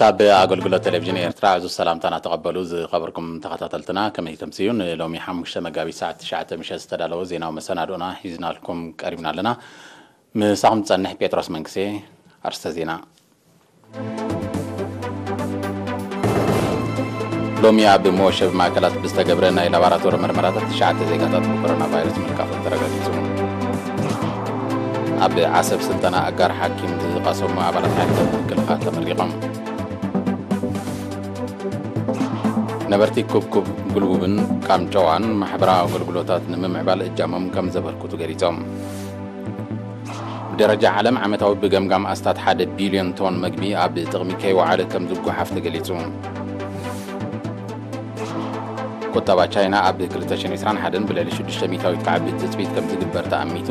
ካብ ኣገልግሎት ቴሌቪዥን ኤርትራ ዕዙዝ ሰላምታና ተቐበሉ። ዝኸበርኩም ተኸታተልትና፣ ከመይ ተምስዩ? ንሎሚ ሓሙሽተ መጋቢት ሰዓት ትሽዓተ ምሸት ዝተዳለወ ዜናዊ መሰናዶና ሒዝናልኩም ቀሪብና ኣለና። ምሳኹም ዝጸንሕ ጴጥሮስ መንግሴ። ኣርስተ ዜና። ሎሚ ኣብ መወሸቢ ማእከላት ብዝተገብረ ናይ ላቦራቶሪ መርመራታት ትሽዓተ ዜጋታት ብኮሮና ቫይረስ ምልካፎም ተረጋጊጹ። ኣብ ዓሰብ ስልጠና ኣጋር ሓኪም ዝቐሰሙ ኣባላት ሓይልታት ምክልኻል ተመሪቖም። ነበርቲ ኩብኩብ፣ ጉልቡብን ቃምጨዋን ማሕበራዊ ኣገልግሎታት ንምምዕባል እጃሞም ከም ዘበርክቱ ገሊጾም። ብደረጃ ዓለም ዓመታዊ ብገምጋም ኣስታት ሓደ ቢልዮን ቶን መግቢ ኣብ ጥቕሚ ከይወዓለ ከም ዝጓሓፍ ተገሊጹ። ቁጠባ ቻይና ኣብ ክልተ ሽሕን ዕስራን ሓደን ብልዕሊ ሽዱሽተ ሚእታዊት ክዓቢ ትጽቢት ከም ዝግበር ተኣሚቱ።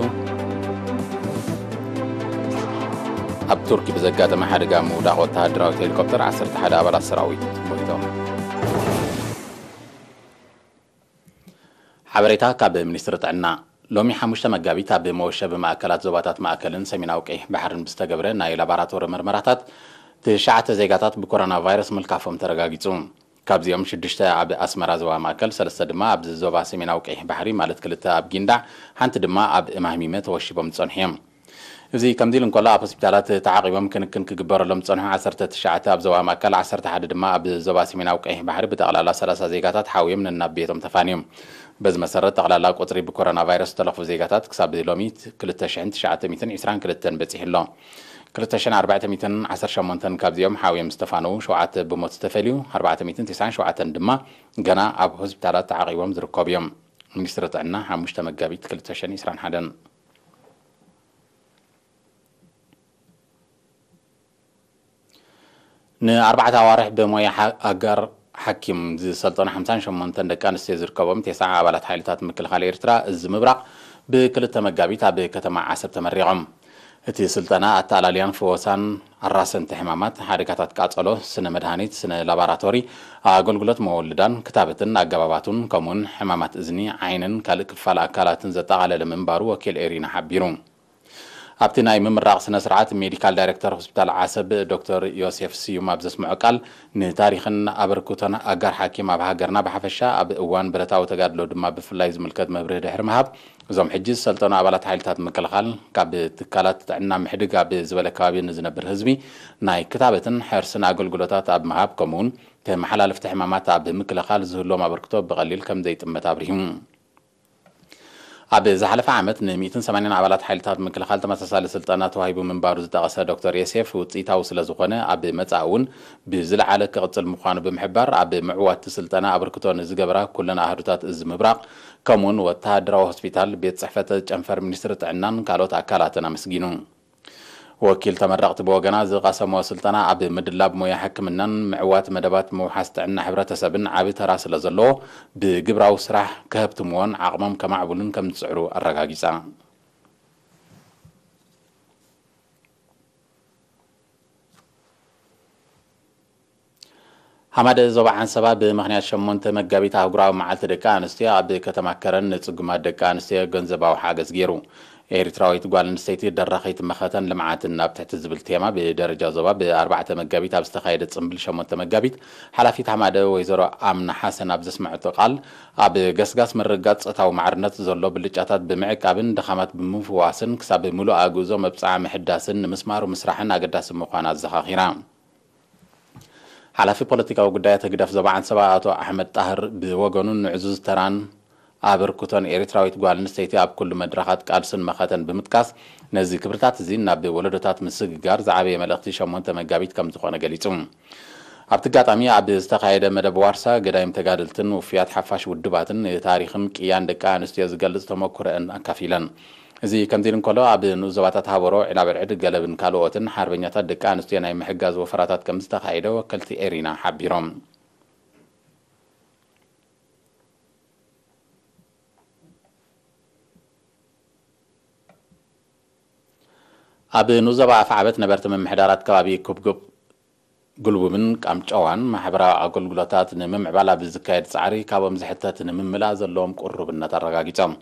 ኣብ ቱርኪ ብዘጋጠመ ሓደጋ ምውዳቕ ወተሃደራዊት ሄሊኮፕተር ዓሰርተ ሓደ ኣባላት ሰራዊት ሞይቶም። ሓበሬታ ካብ ሚኒስትሪ ጥዕና። ሎሚ ሓሙሽተ መጋቢት ኣብ መወሸቢ ማእከላት ዞባታት ማእከልን ሰሜናዊ ቀይሕ ባሕርን ብዝተገብረ ናይ ላቦራቶሪ መርመራታት ትሽዓተ ዜጋታት ብኮሮና ቫይረስ ምልካፎም ተረጋጊጹ። ካብዚኦም ሽዱሽተ ኣብ ኣስመራ ዞባ ማእከል፣ ሰለስተ ድማ ኣብ ዞባ ሰሜናዊ ቀይሕ ባሕሪ፣ ማለት ክልተ ኣብ ጊንዳዕ፣ ሓንቲ ድማ ኣብ እማህሚመ ተወሺቦም ዝጸንሑ እዮም። እዚ ከምዚ ኢሉ እንከሎ፣ ኣብ ሆስፒታላት ተዓቒቦም ክንክን ክግበረሎም ዝጸንሑ ዓሰርተ ትሽዓተ ኣብ ዞባ ማእከል፣ ዓሰርተ ሓደ ድማ ኣብ ዞባ ሰሜናዊ ቀይሕ ባሕሪ፣ ብጠቕላላ ሰላሳ ዜጋታት ሓውዮም ነናብ ቤቶም ተፋንዮም። በዚ መሰረት፣ ጠቕላላ ቁጽሪ ብኮሮና ቫይረስ ዝተለኽፉ ዜጋታት ክሳብ ሎሚ ክልተ ሽሕን ትሽዓተ ሚእትን ዕስራን ክልተን በጺሑ ኣሎ። ክልተ ሽሕን ኣርባዕተ ሚእትን ዓሰርተ ሸሞንተን ካብዚኦም ሓውዮም ዝተፋነዉ፣ ሸውዓተ ብሞት ዝተፈልዩ፣ ኣርባዕተ ሚእትን ተስዓን ሸውዓተን ድማ ገና ኣብ ሆስፒታላት ተዓቒቦም ዝርከቡ እዮም። ሚኒስትሪ ጥዕና፣ ሓሙሽተ መጋቢት ክልተ ሽሕን ዕስራን ሓደን። ንኣርባዕተ ኣዋርሕ ብሞያ ሓ-፣ ኣጋር ሓኪም ዝሰልጠኑ ሓምሳን ሸሞንተን ደቂ ኣንስትዮ ዝርከቦም ተስዓ ኣባላት ሓይልታት ምክልኻል ኤርትራ፣ እዚ ምብራቕ ብክልተ መጋቢት ኣብ ከተማ ዓሰብ ተመሪቖም። እቲ ስልጠና ኣተኣላልያን ፍወሳን ኣራሰንቲ ሕማማት፣ ሓደጋታት ቃጸሎ፣ ስነ መድሃኒት፣ ስነ ላባራቶሪ፣ ኣገልግሎት መወልዳን ክታበትን ኣገባባቱን፣ ከምኡውን ሕማማት እዝኒ፣ ዓይንን ካልእ ክፋል ኣካላትን ዘጠቓለለ ምንባሩ ወኪል ኤሪና ሓቢሩ። ኣብቲ ናይ ምምራቕ ስነ ስርዓት፣ ሜዲካል ዳይሬክተር ሆስፒታል ዓሰብ ዶክተር ዮሴፍ ስዩም ኣብ ዘስምዖ ቃል፣ ንታሪኽን ኣበርክቶን ኣጋር ሓኪም ኣብ ሃገርና ብሓፈሻ፣ ኣብ እዋን ብረታዊ ተጋድሎ ድማ ብፍላይ ዝምልከት መብርሂ ድሕሪ ምሃብ፣ እዞም ሕጂ ዝሰልጠኑ ኣባላት ሓይልታት ምክልኻል፣ ካብ ትካላት ጥዕና ምሕድግ ኣብ ዝበለ ከባቢ ንዝነብር ህዝቢ ናይ ክታበትን ሕርስን ኣገልግሎታት ኣብ ምሃብ፣ ከምኡውን ተመሓላለፍቲ ሕማማት ኣብ ምክልኻል ዝህልዎም ኣበርክቶ ብቐሊል ከም ዘይጥመት ኣብሪሁ። ኣብ ዝሓለፈ ዓመት ን ሚእትን ሰማንያን ኣባላት ሓይልታት ምክልኻል ተመሳሳሊ ስልጠና ተዋሂቡ ምንባሩ ዝጠቐሰ ዶክተር የሴፍ፣ ውፅኢታዊ ስለ ዝኾነ፣ ኣብ መጻኢ እውን ብዝለዓለ ክቕጽል ምዃኑ ብምሕባር፣ ኣብ ምዕዋት እቲ ስልጠና ኣበርክቶ ንዝገበራ ኩለን ኣሃዱታት እዚ ምብራቕ፣ ከምኡውን ወተሃደራዊ ሆስፒታል፣ ቤት ጽሕፈት ጨንፈር ሚኒስትሪ ጥዕናን ካልኦት ኣካላትን ኣመስጊኑ። ወኪል ተመረቕቲ ብወገና፣ ዝቐሰምዎ ስልጠና ኣብ ምድላብ ሞያ ሕክምናን ምዕዋት መደባት ምውሓስ ጥዕና ሕብረተሰብን ዓቢ ተራ ስለ ዘለዎ፣ ብግብራዊ ስራሕ ከህብትምዎን ዓቕሞም ከማዕብሉን ከም ዝጽዕሩ ኣረጋጊጻ። ሓማደ ዞባ ዓንሰባ ብምኽንያት ሸሞንተ መጋቢት ኣህጉራዊ መዓልቲ ደቂ ኣንስትዮ ኣብ ከተማ ከረን ንጽጉማት ደቂ ኣንስትዮ ገንዘባዊ ሓገዝ ገይሩ። ኤርትራዊት ጓል ኣንስተይቲ ደራኺት መኸተን ልምዓትን ኣብ ትሕቲ ዝብል ቴማ ብደረጃ ዞባ ብኣርባዕተ መጋቢት ኣብ ዝተኻየደ ጽምብል ሸሞንተ መጋቢት ሓላፊት ሓማደ ወይዘሮ ኣምና ሓሰን ኣብ ዘስመዐቶ ቃል፣ ኣብ ገስጋስ ምርግጋጽ ጾታዊ ማዕርነት ዘሎ ብልጫታት ብምዕቃብን ድኻማት ብምፍዋስን ክሳብ ምሉእ ኣግዞ መብጽዓ ምሕዳስን ንምስማሩ ምስራሕን ኣገዳሲ ምዃኑ ኣዘኻኺራ። ሓላፊ ፖለቲካዊ ጉዳያት ህግደፍ ዞባ ዓንሰባ ኣቶ ኣሕመድ ጣህር ብወገኑ፣ ንዕዙዝ ተራን ኣበርክቶን ኤርትራዊት ጓል ኣንስተይቲ ኣብ ኩሉ መድረኻት ቃልስን መኸተን ብምጥቃስ፣ ነዚ ክብርታት እዚ ናብ ወለዶታት ምስግጋር ዝዓበየ መልእኽቲ ሸሞንተ መጋቢት ከም ዝኾነ ገሊጹ። ኣብቲ ኣጋጣሚ ኣብ ዝተኻየደ መደብ ዋርሳ፣ ገዳይም ተጋደልትን ውፉያት ሓፋሽ ውድባትን ንታሪኽን ቅያን ደቂ ኣንስትዮ ዝገልጽ ተመኩሮአን ኣካፊለን። እዚ ከምዚ ኢሉ እንከሎ፣ ኣብ ንኡስ ዞባታት ሃበሮ፣ ዒላበርዕድ፣ ገለብን ካልኦትን ሓርበኛታት ደቂ ኣንስትዮ ናይ ምሕጋዝ ወፈራታት ከም ዝተኻየደ ወከልቲ ኤሪና ሓቢሮም። ኣብ ንኡስ ዞባ ኣፍዓበት ነበርቲ ምምሕዳራት ከባቢ ኩብኩብ፣ ጉልቡብን ቃምጨዋን ማሕበራዊ ኣገልግሎታት ንምምዕባል ኣብ ዝካየድ ጻዕሪ፣ ካብኦም ዝሕተት ንምምላእ ዘለዎም ቅሩብነት ኣረጋጊጾም።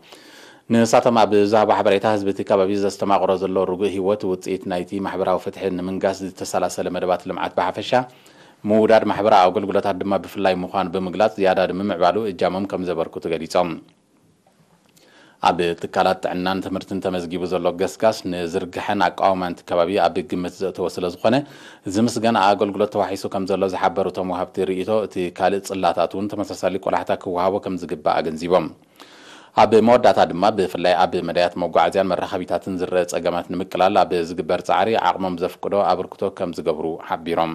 ንሳቶም ኣብ ዝሃቦ ሓበሬታ፣ ህዝቢ እቲ ከባቢ ዘስተማቕሮ ዘሎ ርጉእ ህይወት ውጽኢት ናይቲ ማሕበራዊ ፍትሒ ንምንጋስ ዝተሰላሰለ መደባት ልምዓት ብሓፈሻ፣ ምውዳድ ማሕበራዊ ኣገልግሎታት ድማ ብፍላይ ምዃኑ ብምግላጽ፣ ዝያዳ ንምምዕባሉ እጃሞም ከም ዘበርክቱ ገሊጾም። ኣብ ትካላት ጥዕናን ትምህርትን ተመዝጊቡ ዘሎ ገስጋስ ንዝርግሐን ኣቃውማን እቲ ከባቢ ኣብ ግምት ዘእተወ ስለ ዝኾነ፣ ዝምስገን ኣገልግሎት ተዋሒሱ ከም ዘሎ ዝሓበሩ እቶም ወሃብቲ ርእይቶ፣ እቲ ካልእ ጽላታት እውን ተመሳሳሊ ቆላሕታ ክወሃቦ ከም ዝግባእ ኣገንዚቦም። ኣብ መወዳእታ ድማ፣ ብፍላይ ኣብ መዳያት መጓዓዝያን መራኸቢታትን ዝረአ ጸገማት ንምቅላል ኣብ ዝግበር ጻዕሪ፣ ዓቕሞም ዘፍቅዶ ኣበርክቶ ከም ዝገብሩ ሓቢሮም።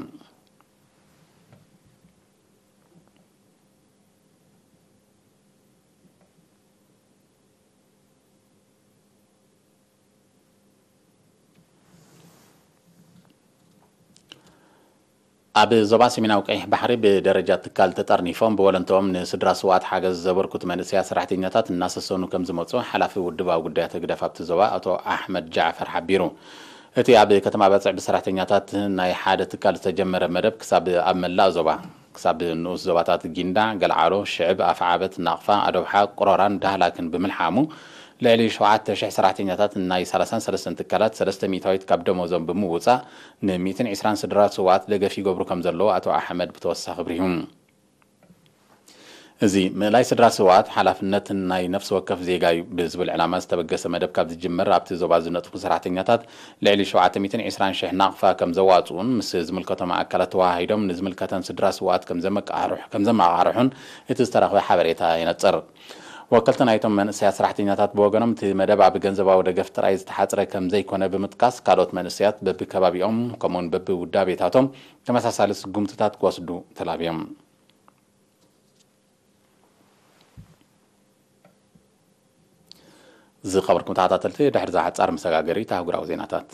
ኣብ ዞባ ሰሜናዊ ቀይሕ ባሕሪ ብደረጃ ትካል ተጠርኒፎም ብወለንትኦም ንስድራ ስውኣት ሓገዝ ዘበርክቱ መንእሰያት ሰራሕተኛታት እናሰሰኑ ከም ዝመፁ ሓላፊ ውድባዊ ጉዳያት ህግደፍ ኣብቲ ዞባ ኣቶ ኣሕመድ ጃዕፈር ሓቢሩ። እቲ ኣብ ከተማ ባጽዕ ብሰራሕተኛታት ናይ ሓደ ትካል ዝተጀመረ መደብ ክሳብ ኣብ መላእ ዞባ፣ ክሳብ ንኡስ ዞባታት ጊንዳዕ፣ ገልዓሎ፣ ሽዕብ፣ ኣፍዓበት፣ ናቕፋ፣ ኣዶብሓ፣ ቅሮራን ዳህላክን ብምልሓሙ፣ ልዕሊ ሸውዓተ ሽሕ ሰራሕተኛታት ናይ ሰላሳን ሰለስተን ትካላት ሰለስተ ሚእታዊት ካብ ደሞዞም ብምውጻእ፣ ን ሚእትን ዕስራን ስድራ ስውኣት ደገፍ ይገብሩ ከም ዘለዉ ኣቶ ኣሕመድ ብተወሳኺ ኣብሪሁ። እዚ ምእላይ ስድራ ስውኣት ሓላፍነት ናይ ነፍሲ ወከፍ ዜጋ እዩ ብዝብል ዕላማ ዝተበገሰ መደብ ካብ ዝጅመር፣ ኣብቲ ዞባ ዝነጥፉ ሰራሕተኛታት ልዕሊ ሸውዓተ ሚእትን ዕስራን ሽሕ ናቕፋ ከም ዘዋጽኡን ምስ ዝምልከቶም ኣካላት ተወሃሂዶም ንዝምልከተን ስድራ ስውኣት ከም ዘመቃርሑ-፣ ከም ዘመቓርሑን እቲ ዝተረኽበ ሓበሬታ የነጽር። ወከልቲ ናይቶም መንእሰያት ሰራሕተኛታት ብወገኖም፣ እቲ መደብ ኣብ ገንዘባዊ ደገፍ ጥራይ ዝተሓጽረ ከም ዘይኮነ ብምጥቃስ፣ ካልኦት መንእሰያት በብከባቢኦም ከምኡውን በብውዳቤታቶም ተመሳሳሊ ስጉምትታት ክወስዱ ተላብዮም። ዝኸበርኩም ተኸታተልቲ፣ ድሕሪ እዛ ሓጻር መሰጋገሪት ኣህጉራዊ ዜናታት።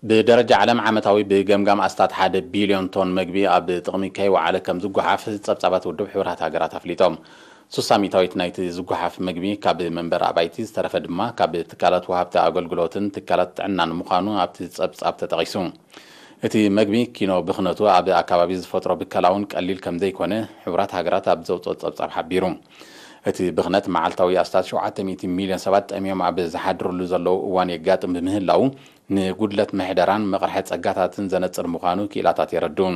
ብደረጃ ዓለም ዓመታዊ ብገምጋም ኣስታት ሓደ ቢልዮን ቶን መግቢ ኣብ ጥቕሚ ከይወዓለ ከም ዝጓሓፍ ጸብጻባት ውድብ ሕቡራት ሃገራት ኣፍሊጦም። ሱሳ ሚእታዊት ናይቲ ዝጓሓፍ መግቢ ካብ መንበር ኣባይቲ፣ ዝተረፈ ድማ ካብ ትካላት ወሃብቲ ኣገልግሎትን ትካላት ጥዕናን ምዃኑ ኣብቲ ጸብጻብ ተጠቒሱ። እቲ መግቢ ኪኖ ብኽነቱ ኣብ ኣከባቢ ዝፈጥሮ ብከላ እውን ቀሊል ከም ዘይኮነ ሕቡራት ሃገራት ኣብ ዘውጽኦ ጸብጻብ ሓቢሩ። እቲ ብኽነት መዓልታዊ ኣስታት ሸውዓተ ሚእቲ ሚልዮን ሰባት ጠምዮም ኣብ ዝሓድርሉ ዘለዉ እዋን የጋጥም ብምህላዉ፣ ንጉድለት ምሕደራን መቕርሐ ጸጋታትን ዘነጽር ምዃኑ ክኢላታት የረድኡ።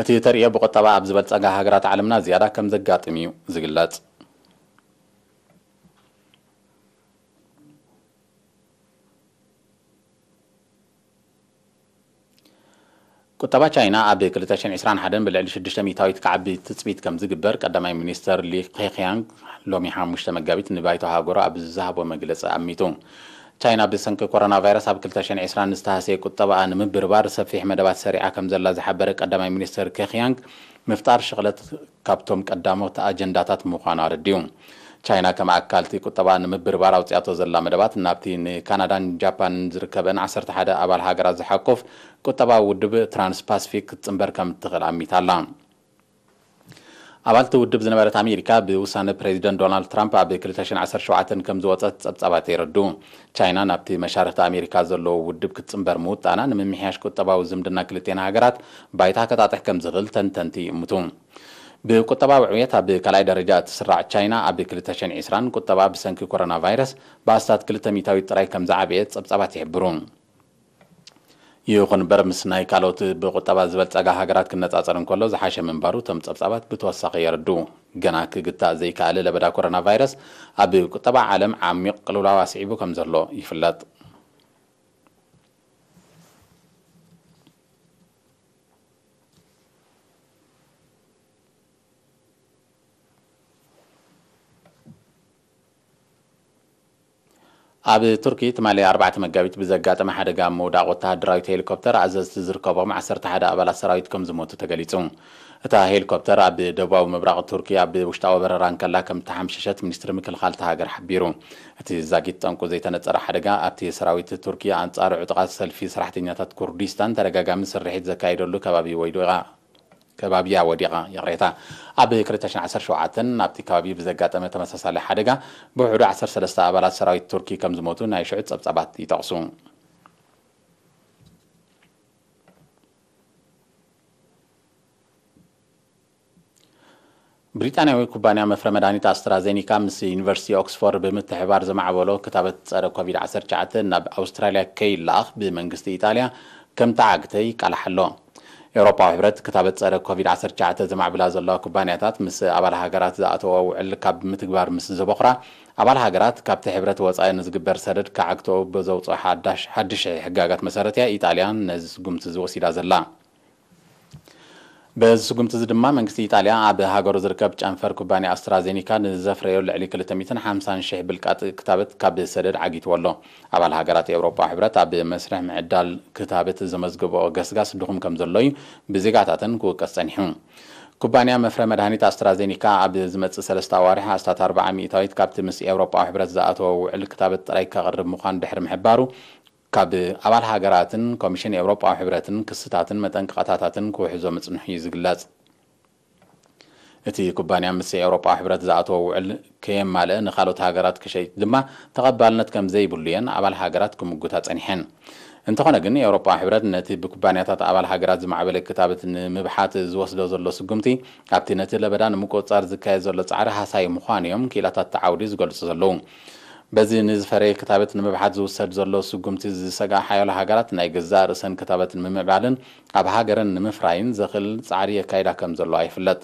እቲ ተርእዮ ብቁጠባ ኣብ ዝበልጸጋ ሃገራት ዓለምና ዝያዳ ከም ዘጋጥም እዩ ዝግለጽ። ቁጠባ ቻይና ኣብ ክልተ ሽሕን ዕስራን ሓደን ብልዕሊ ሽዱሽተ ሚእታዊት ክዓቢ ትጽቢት ከም ዝግበር ቀዳማይ ሚኒስተር ሊ ኬክያንግ ሎሚ ሓሙሽተ መጋቢት ንባይቶ ሃገሩ ኣብ ዝሃቦ መግለጺ ኣሚቱ። ቻይና ብሰንኪ ኮሮና ቫይረስ ኣብ ክልተ ሽሕን ዕስራን ዝተሃስየ ቁጠባኣ ንምብርባር ሰፊሕ መደባት ሰሪዓ ከም ዘላ ዝሓበረ ቀዳማይ ሚኒስተር ኬክያንግ፣ ምፍጣር ሽቕለት ካብቶም ቀዳሞት ኣጀንዳታት ምዃኑ ኣረዲኡ። ቻይና ከም ኣካል እቲ ቁጠባ ንምብርባር ኣውጺኣቶ ዘላ መደባት፣ ናብቲ ንካናዳን ጃፓንን ዝርከበን ዓሰርተ ሓደ ኣባል ሃገራት ዝሓቁፍ ቁጠባዊ ውድብ ትራንስፓሲፊክ ክትጽንበር ከም እትኽእል ኣሚታ ኣላ። ኣባልቲ ውድብ ዝነበረት ኣሜሪካ፣ ብውሳነ ፕሬዚደንት ዶናልድ ትራምፕ ኣብ ክልተ ሽሕን ዓሰርተ ሸውዓተን ከም ዝወጸት ጸብጻባት የረድኡ። ቻይና ናብቲ መሻርኽቲ ኣሜሪካ ዘለዎ ውድብ ክትጽንበር ምውጣና፣ ንምምሕያሽ ቁጠባዊ ዝምድና ክልቴን ሃገራት ባይታ ከጣጥሕ ከም ዝኽእል ተንተንቲ ይእምቱ። ብቁጠባዊ ዕብየት ኣብ ካልኣይ ደረጃ እትስራዕ ቻይና፣ ኣብ ክልተ ሽሕን ዕስራን ቁጠባ ብሰንኪ ኮሮና ቫይረስ ብኣስታት ክልተ ሚእታዊት ጥራይ ከም ዝዓበየት ጸብጻባት ይሕብሩ። ይኹን እምበር፣ ምስ ናይ ካልኦት ብቁጠባ ዝበልጸጋ ሃገራት ክነጻጸር እንከሎ ዝሓሸ ምንባሩ እቶም ጸብጻባት ብተወሳኺ የረድኡ። ገና ክግታእ ዘይከኣለ ለበዳ ኮሮና ቫይረስ ኣብ ቁጠባ ዓለም ዓሚቕ ቅልውላው ኣስዒቡ ከም ዘሎ ይፍለጥ። ኣብ ቱርኪ ትማሊ ኣርባዕተ መጋቢት ብዘጋጠመ ሓደጋ ኣብ ምውዳቕ ወተሃደራዊት ሄሊኮፕተር ኣዘዝቲ ዝርከቦም ዓሰርተ ሓደ ኣባላት ሰራዊት ከም ዝሞቱ ተገሊጹ። እታ ሄሊኮፕተር ኣብ ደቡባዊ ምብራቕ ቱርኪ ኣብ ውሽጣዊ በረራ እንከላ ከም እተሓምሸሸት ሚኒስትሪ ምክልኻል እታ ሃገር ሓቢሩ። እቲ ዛጊት ጠንቁ ዘይተነጸረ ሓደጋ ኣብቲ ሰራዊት ቱርኪ ኣንጻር ዕጡቓት ሰልፊ ሰራሕተኛታት ኩርዲስታን ተደጋጋሚ ስርሒት ዘካየደሉ ከባቢ ወይዲቓ ከባቢያ ወዲቓ፣ ይቕሬታ። ኣብ ክልተ ሽሕን ዓሰርተ ሸውዓተን ኣብቲ ከባቢ ብዘጋጠመ ተመሳሳሊ ሓደጋ ብውሕዱ ዓሰርተ ሰለስተ ኣባላት ሰራዊት ቱርኪ ከም ዝሞቱ ናይ ሽዑ ጸብጻባት ይጠቕሱ። ብሪጣንያዊ ኩባንያ መፍረ መድሃኒት ኣስትራዜኒካ ምስ ዩኒቨርሲቲ ኦክስፎርድ ብምትሕባር ዘማዕበሎ ክታበት ጸረ ኮቪድ ዓሰርተ ትሽዓተ ናብ ኣውስትራልያ ከይለኣኽ ብመንግስቲ ኢጣልያ ከም ተዓግተ ይቃላሕ ኣሎ። ኤውሮጳዊ ሕብረት ክታበት ጸረ ኮቪድ ዓሰርተ ትሽዓተ ዘማዕብላ ዘለዋ ኩባንያታት ምስ ኣባል ሃገራት ዝኣተዎ ውዕል ካብ ምትግባር ምስ ዘበኹራ፣ ኣባል ሃገራት ካብቲ ሕብረት ወጻኢ ንዝግበር ሰደድ ክዓግተኦ በዘውፅኦ ሓዳሽ ሓድሽ ሕጋጋት መሰረት እያ ኢጣልያ ነዚ ስጉምቲ ዝወሲዳ ዘላ። በዚ ስጉምቲ እዚ ድማ መንግስቲ ኢጣልያ ኣብ ሃገሩ ዝርከብ ጨንፈር ኩባንያ ኣስትራዜኒካ ንዘፍረዮ ልዕሊ ክልተ ሚእትን ሓምሳን ሽሕ ብልቃጥ ክታበት ካብ ሰደድ ዓጊትዎ ኣሎ። ኣባል ሃገራት ኤውሮጳ ሕብረት ኣብ መስርሕ ምዕዳል ክታበት ዘመዝግበኦ ገስጋስ ድኹም ከም ዘሎ እዩ ብዜጋታተን ክውቀስ ጸኒሑ። ኩባንያ መፍረ መድሃኒት ኣስትራዜኒካ ኣብ ዝመጽእ ሰለስተ ኣዋርሕ ኣስታት ኣርብዓ ሚእታዊት ካብቲ ምስ ኤውሮጳዊ ሕብረት ዝኣተወ ውዕል ክታበት ጥራይ ከቕርብ ምዃን ድሕሪ ምሕባሩ፣ ካብ ኣባል ሃገራትን ኮሚሽን ኤውሮጳዊ ሕብረትን ክስታትን መጠንቀቕታታትን ክውሕዞ ምጽንሑ እዩ ዝግለጽ። እቲ ኩባንያ ምስ ኤውሮጳዊ ሕብረት ዝኣተወ ውዕል ከየማልአ ንኻልኦት ሃገራት ክሸይጥ ድማ ተቐባልነት ከም ዘይብሉ እየን ኣባል ሃገራት ክምጉታ ጸኒሐን። እንተኾነ ግን፣ ኤውሮጳዊ ሕብረት ነቲ ብኩባንያታት ኣባል ሃገራት ዝማዕበለ ክታበት ንምብሓት ዝወስዶ ዘሎ ስጉምቲ፣ ኣብቲ ነቲ ለበዳ ንምቁጽጻር ዝካየድ ዘሎ ጻዕሪ ሃሳዪ ምዃኑ እዮም ክኢላታት እቲ ዓውዲ ዝገልጹ ዘለዉ። በዚ ንዝፈረየ ክታበት ንምብሓት ዝውሰድ ዘሎ ስጉምቲ ዝሰግኣ ሓያሎ ሃገራት፣ ናይ ገዛእ ርእሰን ክታበት ንምምዕባልን ኣብ ሃገረን ንምፍራይን ዘኽእል ጻዕሪ የካይዳ ከም ዘለዋ ይፍለጥ።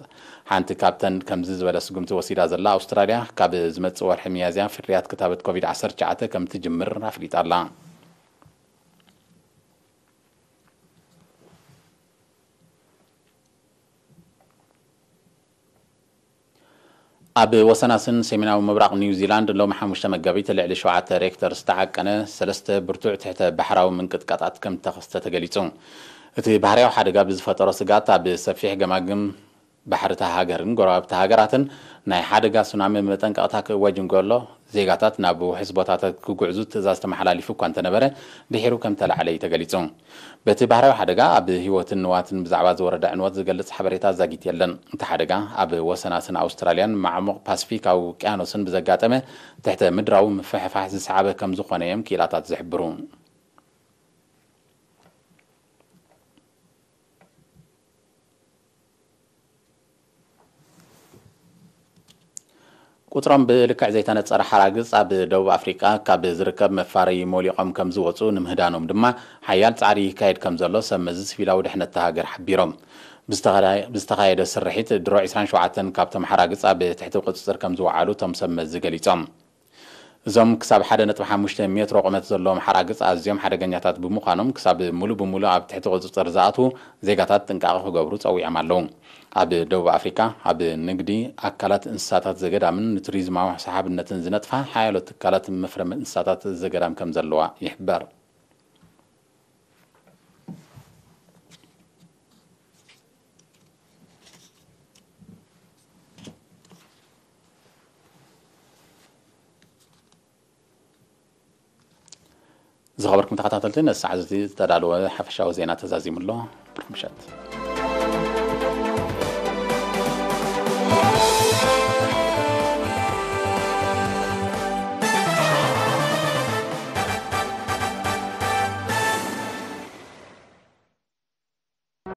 ሓንቲ ካብተን ከምዚ ዝበለ ስጉምቲ ወሲዳ ዘላ ኣውስትራልያ፣ ካብ ዝመጽእ ወርሒ ሚያዝያ ፍርያት ክታበት ኮቪድ ዓሰርተ ትሽዓተ ከም ትጅምር ኣፍሊጣ ኣላ። ኣብ ወሰናስን ሰሜናዊ ምብራቕ ኒውዚላንድ ሎሚ ሓሙሽተ መጋቢት ልዕሊ ሸውዓተ ሬክተር ዝተዓቀነ ሰለስተ ብርቱዕ ትሕተ ባሕራዊ ምንቅጥቃጣት ከም ዝተኸስተ ተገሊጹ። እቲ ባህርያዊ ሓደጋ ብዝፈጠሮ ስግኣት፣ ኣብ ሰፊሕ ገማግም ባሕሪ እታ ሃገርን ጎረባብቲ ሃገራትን ናይ ሓደጋ ሱናሚ መጠንቀቕታ ክእወጅ እንከሎ፣ ዜጋታት ናብ ውሑስ ቦታታት ክጉዕዙ ትእዛዝ ተመሓላሊፉ እኳ እንተነበረ፣ ድሒሩ ከም ተላዕለ እዩ ተገሊጹ። በቲ ባህርያዊ ሓደጋ ኣብ ህይወትን ንዋትን ብዛዕባ ዝወረደ ዕንወት ዝገልጽ ሓበሬታ ዛጊት የለን። እቲ ሓደጋ ኣብ ወሰናስን ኣውስትራልያን ማዕሙቕ ፓስፊካዊ ውቅያኖስን ብዘጋጠመ ትሕተ ምድራዊ ምፍሕፋሕ ዝሰዓበ ከም ዝኾነ እዮም ክኢላታት ዝሕብሩ። ቁጽሮም ብልክዕ ዘይተነጸረ ሓራግጽ ኣብ ደቡብ ኣፍሪቃ ካብ ዝርከብ መፋረዪ ሞሊቖም ከም ዝወጹ ንምህዳኖም ድማ ሓያል ጻዕሪ ይካየድ ከም ዘሎ ሰብ መዚ ሲቪላዊ ድሕነት እታ ሃገር ሓቢሮም። ብዝተኻየ-፣ ብዝተኻየደ ስርሒት ድሮ ዕስራን ሸውዓተን ካብቶም ሓራግጽ ኣብ ትሕቲ ቁጽጽር ከም ዝወዓሉ እቶም ሰብ መዚ ገሊጾም። እዞም ክሳብ ሓደ ነጥቢ ሓሙሽተ ሜትሮ ቁመት ዘለዎም ሓራግጽ ኣዝዮም ሓደገኛታት ብምዃኖም፣ ክሳብ ሙሉ ብሙሉ ኣብ ትሕቲ ቁጽጽር ዝኣትዉ ዜጋታት ጥንቃቐ ክገብሩ ጸዊዖም ኣለዉ። ኣብ ደቡብ ኣፍሪካ፣ ኣብ ንግዲ ኣካላት እንስሳታት ዘገዳምን ንቱሪዝማዊ ሰሓብነትን ዝነጥፋ ሓያሎ ትካላት መፍረ እንስሳታት ዘገዳም ከም ዘለዋ ይሕበር። ዝኸበርኩም ተኸታተልቲ፣ ነዚ ሰዓት እዚ ዝተዳለወ ሓፈሻዊ ዜና ተዛዚሙ ኣሎ። ብሩኽ ምሸት።